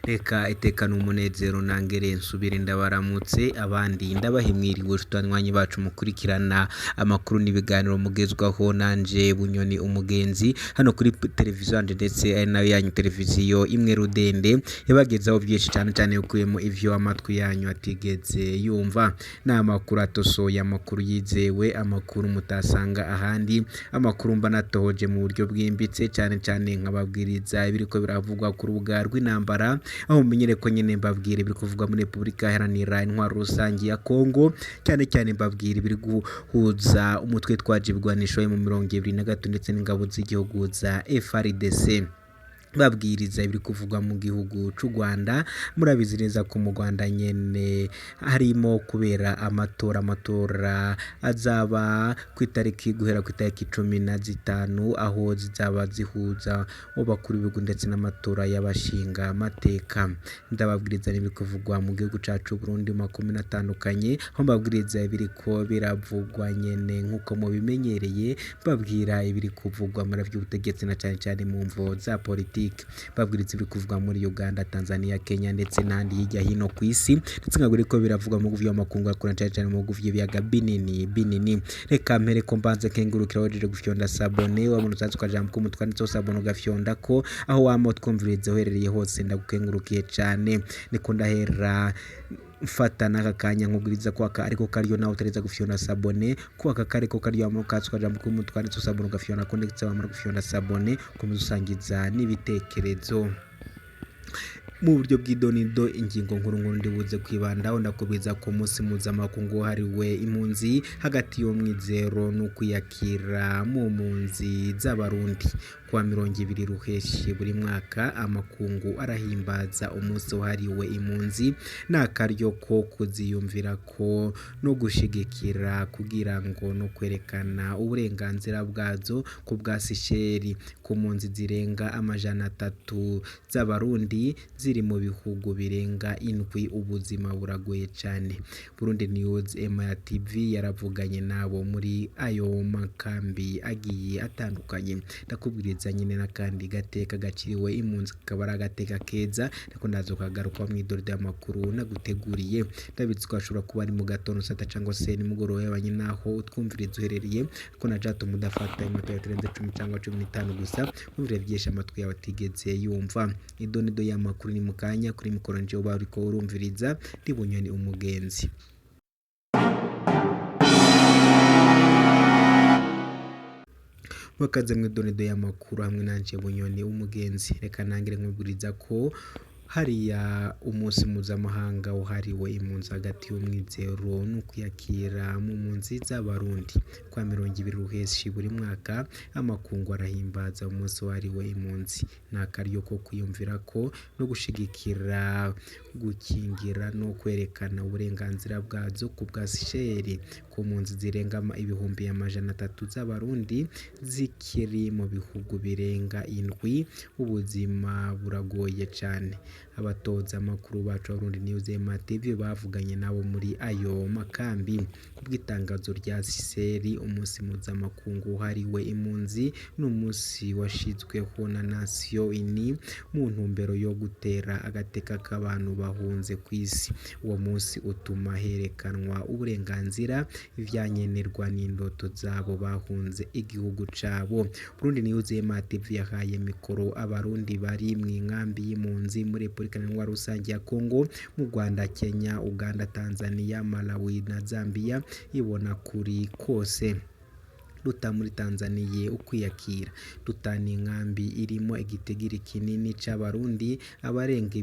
Reka iteka n'umunezero nangere nsubire ndabaramutse abandi ndabahe mwiriwe banywanyi bacu mukurikirana amakuru n'ibiganiro mugezwaho nanje Bunyoni umugenzi hano kuri televiziyo yanje ndetse ari nayo yanyu televiziyo imwe rudende yabagezaho byinshi cyane cyane ukuyemo ivyo amatwi yanyu atigeze yumva. Ni amakuru atosoye, amakuru yizewe, amakuru mutasanga ahandi, amakuru mba natohoje mu buryo bwimbitse cyane cyane nkababwiriza ibiriko biravugwa ku rubuga rw'intambara, aho mumenyere ko nyene mbabwira ibiri kuvugwa muri Repubulika Iharanira Intwaro Rusangi ya Kongo, cyane cyane mbabwira ibiri guhuza umutwe twaje ibigwanisho mu 23 ndetse n'ingabo z'igihugu za FARDC, babwiriza ibiri kuvugwa mu gihugu c'u Rwanda. Murabizi neza ko mu Rwanda nyene harimo kubera amatora, amatora azaba ku itariki guhera ku itariki 15, aho zizaba zihuza abakuru b'ibihugu ndetse n'amatora y'abashinga amateka. Ndababwiriza n'ibiri kuvugwa mu gihugu cacu Burundi mu makomine atandukanye, aho mbabwiriza ibiriko biravugwa nyene nk'uko mubimenyereye, mbabwira ibiri kuvugwa muri vy'ubutegetsi na cane cane mu mvo za politike, babwiriza ibiri kuvugwa muri Uganda, Tanzania, Kenya ndetse n'ahandi hirya hino ku isi, ndetse nkabwira ko biravugwa mu bihugu vy'amakungu akora cane cane mu bihugu vy'ibiyaga binini binini. Reka mpere ko mbanze nkengurukira wajeje gufyonda sabone, wabona usanzwe ukajambo k'umutwe wanditseho sabone ugafyonda ko aho wama utwumviriza uherereye hose, ndagukengurukiye cane. Niko ndahera mfata n'aka kanya nkubwiriza ko aka ariko karyo nawe utareza gufyonda sabone, ko aka kariko karyo wama ukatse ukajambo k'umutwe wanditseho sabone ugafyonda ko, ndetse wamara gufyonda sabone ukomeza usangiza n'ibitekerezo mu buryo bw'idonido. Ingingo nkuru nkuru ndibuze kwibandaho, ndakubwiza ko umunsi mpuzamakungu wahariwe impunzi hagati y'umwizero n'ukwiyakira mu mpunzi z'Abarundi. Kuwa 20 Ruheshi buri mwaka amakungu arahimbaza umunsi wahariwe impunzi, ni akaryo ko kuziyumvirako no gushigikira kugira ngo no kwerekana uburenganzira bwazo ku bwa Seychelles ku mpunzi zirenga 300 z'Abarundi ziri mu bihugu birenga 7. Ubuzima buragoye cane. Burundi News Emaya TV yaravuganye nabo muri ayo makambi agiye atandukanye. Ndakubwiriza nyine n'akandi gateka gaciriwe impunzi, kakaba ari agateka keza, nako ndaza kukagaruka mw'idorida y'amakuru naguteguriye. Ndabizi ko hashobora kuba ari mu gatondo, saa sita cyangwa se nimugoroba bivanye n'aho utwumviriza uherereye, ariko najatuma udafata iminota itarenze 10 cyangwa 15 gusa, wumvire vyinshi amatwi yawe atigeze yumva. Idonido y'amakuru ni mukanya, kuri mikoro nje uba uriko urumviriza ndi Bunyoni umugenzi. Mwakaze mw'idonido y'amakuru hamwe nanje Bunyoni umugenzi. Reka nangire nkubwiriza ko hariya umunsi mpuzamahanga wahariwe impunzi hagati y'umwizero n'ukwiyakira mu mpunzi z'Abarundi. Kwa 20 Ruheshi buri mwaka amakungu arahimbaza umunsi wahariwe impunzi, ni akaryo ko kwiyumvirako no gushigikira, gukingira no kwerekana uburenganzira bwazo ku bwa Seychelles ku mpunzi zirenga 300,000 z'Abarundi zikiri mu bihugu birenga 7. Ubuzima buragoye cane. Abatoza amakuru bacu Burundi News Emma TV bavuganye nabo muri ayo makambi. Kubw'itangazo rya Seychelles, umunsi mpuzamakungu wahariwe impunzi ni umunsi washizweho na Nations Unies mu ntumbero yo gutera agateka k'abantu bahunze kw'isi. Uwo munsi utuma herekanwa uburenganzira, ivyankenerwa n'indoto zabo bahunze igihugu cabo. Burundi News Emma TV yahaye mikoro Abarundi bari mw'inkambi y'impunzi muri Repubulika Iharanira Rusangi ya Kongo, mu Rwanda, Kenya, Uganda, Tanzania, Malawi na Zambia, ibona kuri kose. Ruta muri Tanzania ukwiyakira. Ruta ni inkambi irimo igitigiri kinini c'Abarundi abarenga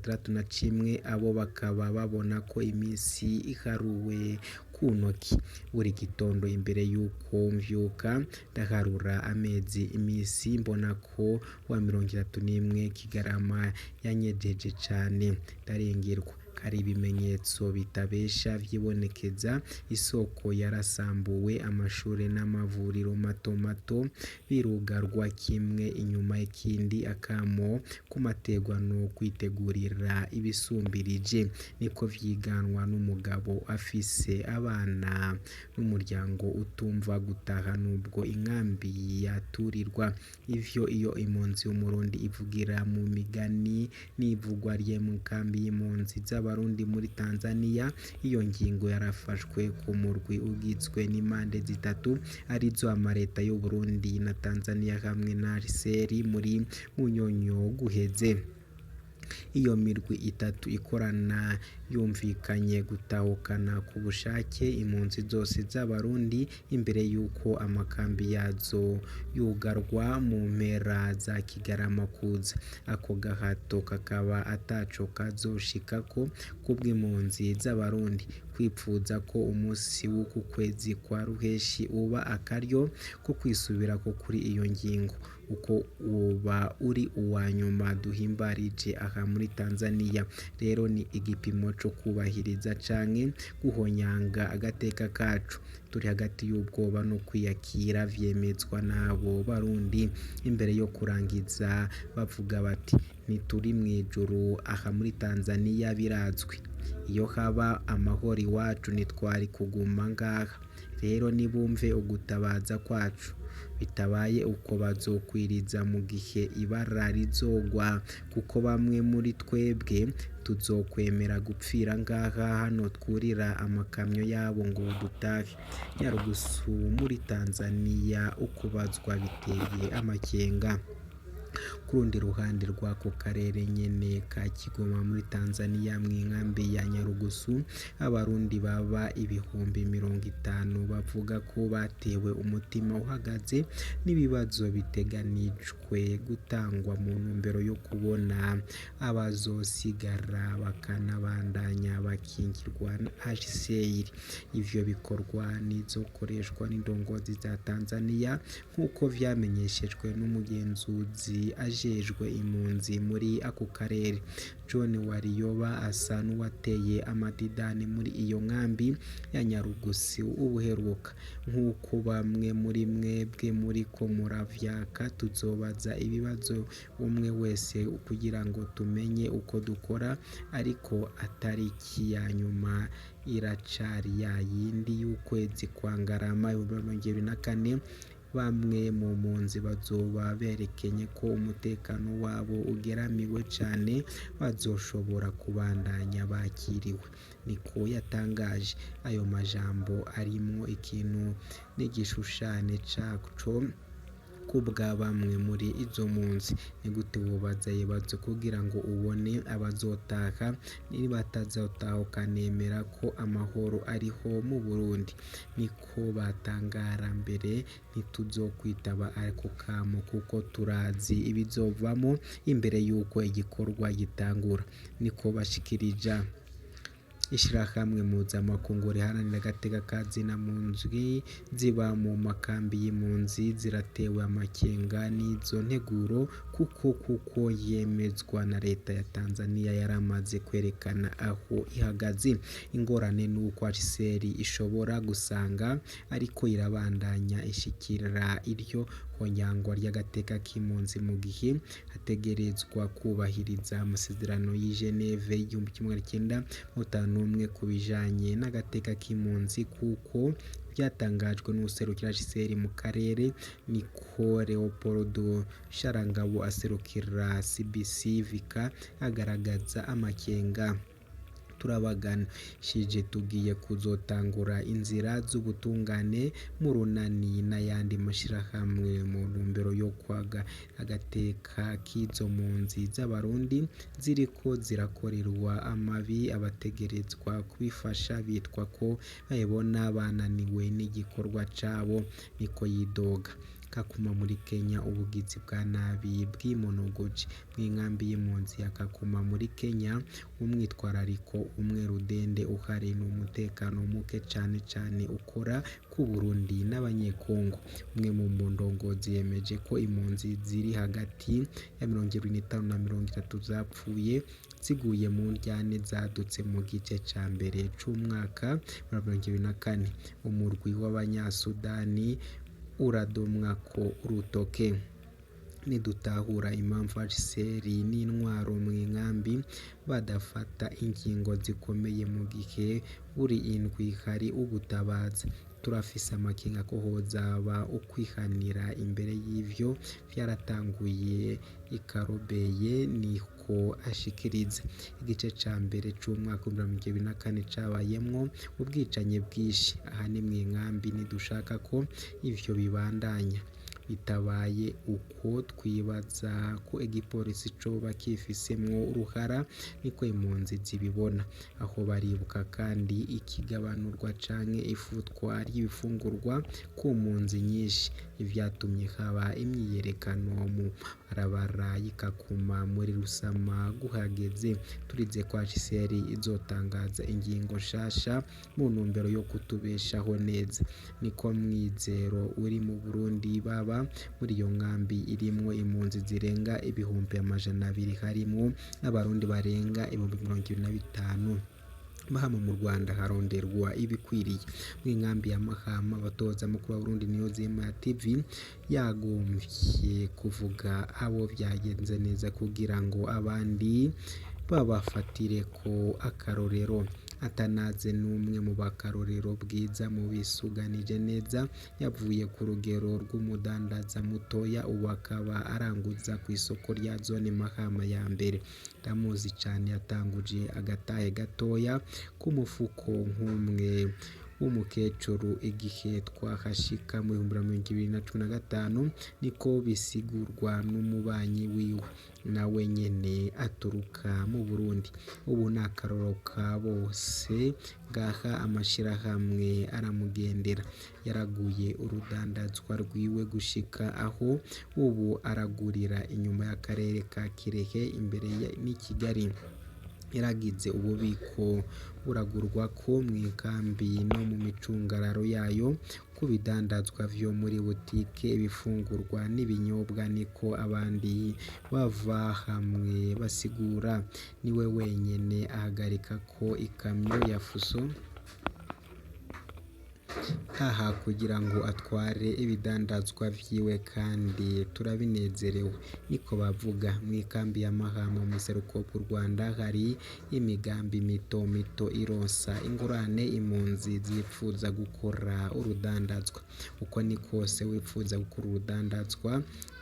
61,000, abo bakaba babona ko imisi iharuwe ku ntoki. Buri gitondo imbere y'uko mvyuka ndaharura amezi, imisi mbona ko wa 31 Kigarama yanyejeje cane, ndarengerwa. Hari ibimenyetso bitabesha vyibonekeza, isoko yarasambuwe, amashure n'amavuriro mato mato birugarwa kimwe inyuma y'ikindi, akamo k'umategwa no kwitegurira ibisumbirije, niko vyiganwa n'umugabo afise abana n'umuryango utumva gutaha nubwo inkambi yaturirwa. Ivyo iyo impunzi y'Umurundi ivugira mu migani n'ivugwa rye mu nkambi y'impunzi z'Abarundi muri Tanzania. Iyo ngingo yarafashwe ku murwi ugizwe n'impande zitatu arizo amareta y'Uburundi na Tanzania hamwe na HCR muri Munyonyo guheze. Iyo mirwi itatu ikorana yumvikanye gutahukana ku bushake impunzi zose z'Abarundi imbere y'uko amakambi yazo yugarwa mu mpera za Kigarama kuza. Ako gahato kakaba ataco kazoshikako kubw'impunzi z'Abarundi. Kwipfuza ko umunsi w'uku kwezi kwa Ruheshi uba akaryo ko kwisubirako kuri iyo ngingo, uko woba uri uwa nyuma duhimbarije aha muri Tanzania. Rero ni igipimo co kubahiriza canke guhonyanga agateka kacu. Turi hagati y'ubwoba no kwiyakira, vyemezwa n'abo Barundi. Imbere yo kurangiza bavuga bati ntituri mw'ijuru aha muri Tanzania birazwi. Iyo haba amahoro iwacu ntitwari kuguma ngaha. Rero nibumve ugutabaza kwacu. Bitabaye uko bazokwiriza mu gihe ibara rizogwa, kuko bamwe muri twebwe tuzokwemera gupfira ngaha hano twurira amakamyo yabo ngo dutahe. Nyarugusu muri Tanzania ukubazwa biteye amakenga. Ku rundi ruhande rw'ako karere nyene ka Kigoma muri Tanzania mw'inkambi ya Nyarugusu, Abarundi baba 50,000 bavuga ko batewe umutima uhagaze n'ibibazo biteganijwe gutangwa mu ntumbero yo kubona abazosigara bakanabandanya bakingirwa na HCR. Ivyo bikorwa nizokoreshwa n'indongozi za Tanzania nk'uko vyamenyeshejwe n'umugenzuzi ajejwe impunzi muri ako karere. John Warioba asa n'uwateye amadidani muri iyo nkambi ya Nyarugusu ubuheruka. Nk'uko bamwe muri mwebwe muriko muravyaka, tuzobaza ibibazo umwe wese kugira ngo tumenye uko dukora, ariko atariki ya nyuma iracari ya yindi y'ukwezi kwa Ngarama 2024. Bamwe mu mpunzi bazoba berekanye ko umutekano wabo ugeramiwe cane, bazoshobora kubandanya bakiriwe, niko yatangaje. Ayo majambo arimwo ikintu n'igishushanyo caco kubwa bamwe muri izo mpunzi. Ni gute wobaza ibibazo kugira ngo ubone abazotaha? Nibatazotahuka nemera ko amahoro ariho mu Burundi, niko batangara. Mbere ntituzokwitaba ako kamo kuko turazi ibizovamwo imbere y'uko igikorwa gitangura, niko bashikirija. Ishirahamwe mpuzamakungu riharanira agateka ka zina mpunzi ziba mu makambi y'impunzi ziratewe amakenga n'izo nteguro kuko yemezwa na leta ya Tanzania yaramaze kwerekana aho ihagaze. Ingorane nuko HCR ishobora gusanga ariko irabandanya ishikira iryo honyangwa ry'agateka k'impunzi mu gihe hategerezwa kubahiriza amasezerano y'i Geneve y'1951 ku bijanye n'agateka k'impunzi, kuko byatangajwe n'uwuserukira HCR mu karere niko Leopoldo Sharangabo aserukira CBC Vika agaragaza amakenga. Turabaganishije tugiye kuzotangura inzira z'ubutungane mu runani n'ayandi mashirahamwe mu ntumbero yo kwaga agateka k'izo mpunzi z'Abarundi ziriko zirakorerwa amabi. Abategerezwa kubifasha bitwa ko babibona bananiwe n'igikorwa cabo, niko yidoga. Kakuma muri Kenya, ubugizi bwa nabi bw'imonogoje. Mw'inkambi y'impunzi ya Kakuma muri Kenya, umwitwarariko umwe rudende uhari ni umutekano muke cane cane ukora ku Burundi n'Abanyekongo. Umwe mu ndongozi yemeje ko impunzi ziri hagati ya 75 na 30 zapfuye ziguye mu ndyane zadutse mu gice ca mbere c'umwaka wa 2024. Umurwi w'Abanyasudani uradomwako urutoke. Nidutahura impamvu HCR n'intwaro mw'inkambi badafata ingingo zikomeye mu gihe buri indwi hari ugutabaza. Turafise amakenga ko hozaba ukwihanira imbere y'ivyo vyaratanguye ikarobeye, niko ashikiriza. Igice ca mbere c'umwaka w'ibihumbi 2024 cabayemwo ubwicanyi bwinshi. Aha ni mw'inkambi, ntidushaka ko ivyo bibandanya. Bitabaye uko twibaza ko igipolisi coba kifisemwo uruhara, niko impunzi zibibona. Aho baribuka kandi ikigabanurwa canke ifutwa ry'ibifungurwa ku mpunzi nyinshi, ivyatumye haba imyiyerekano mu mabarabara y'i Kakuma muri Rusama guhageze. Turizeye ko HCR izotangaza ingingo nshasha mu ntumbero yo kutubeshaho neza, niko Mwizero uri mu Burundi baba muri iyo nkambi irimwo impunzi zirenga 200,000, harimwo n'Abarundi barenga 25,000. Mahama mu Rwanda haronderwa ibikwiriye. Mw'inkambi ya Mahama, abatoza mukuru wa Burundi Niyonzima TV yagomvye kuvuga abo vyagenze neza kugira ngo abandi babafatireko akarorero. Atanaze n'umwe mu bakarorero bwiza mu bisuganije neza, yavuye ku rugero rw'umudandaza mutoya ubu akaba aranguza kw'isoko rya zone Mahama ya mbere. Ndamuzi cane, yatanguje agatahe gatoya k'umufuko nk'umwe w'umukecuru igihe twahashika mu 2015, niko bisigurwa n'umubanyi wiwe, nawe nyene aturuka mu Burundi. Ubu ni akarorero ka bose ngaha, amashirahamwe aramugendera. Yaraguye urudandazwa rwiwe gushika aho ubu aragurira inyuma y'akarere ka Kirehe imbere n'i Kigali. Yaragize ububiko buragurwako mw'ikambi no mu micungararo yayo ku bidandazwa vyo muri butike, ibifungurwa n'ibinyobwa, niko abandi bava hamwe basigura. Niwe wenyene ahagarika ko ikamyo ya fuso aha kugira ngo atware ibidandazwa vyiwe kandi turabinezerewe, niko bavuga. Mw'ikambi ya Mahama mu buseruko bw'u Rwanda hari imigambi mito mito ironsa ingurane impunzi zipfuza gukora urudandazwa. Uko ni kose wipfuza gukora urudandazwa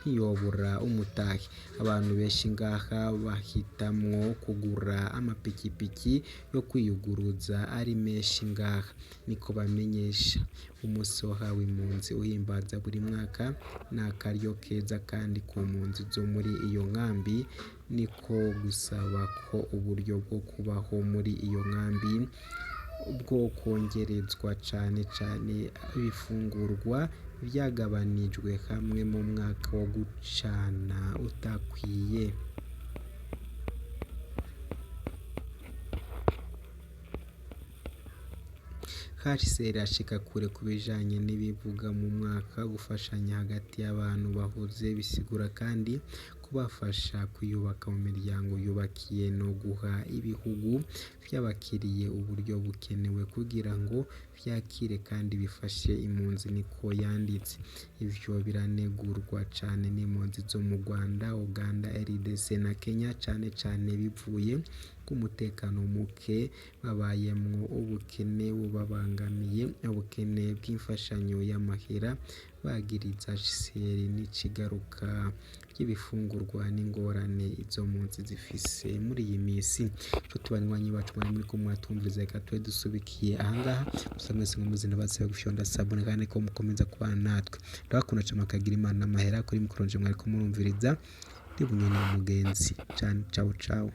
ntiyobura umutahe. Abantu benshi ngaha bahitamwo kugura amapikipiki yo kwiyuguruza ari menshi ngaha, niko bamenyesha. Umunsi wahawe impunzi uhimbaza buri mwaka ni akaryo keza kandi ku mpunzi zo muri iyo nkambi, niko gusaba ko uburyo bwo kubaho muri iyo nkambi bwo kwongerezwa cane cane ibifungurwa vyagabanijwe hamwe mu mwaka wo gucana utakwiye. HCR irashika kure ku bijanye n'ibivuga mu mwaka. Gufashanya hagati y'abantu bahuze bisigura kandi kubafasha kwiyubaka mu miryango yubakiye no guha ibihugu vy'abakiriye uburyo bukenewe kugira ngo vyakire kandi bifashe impunzi, niko yanditse. Ivyo biranegurwa cane n'impunzi zo mu Rwanda, Uganda, RDC na Kenya, cane cane bivuye ku mutekano muke babayemwo, ubukene bubabangamiye, ubukene bw'imfashanyo y'amahera bagiriza HCR n'icigaruka ry'ibifungurwa n'ingorane izo mpunzi zifise muri iyi misi. Nshuti banywanyi bacu mwari muriko muratumviriza, reka tube dusubikiye ahangaha. Gusa mwese muzi ndabasaba gufyonda sabune kandi ko mukomeza kubana natwe. Ndabakunda cane, mukagira Imana n'amahera. Kuri mikoro nje mwariko murumviriza ndi Bunyoni Mugenzi. Ciao ciao.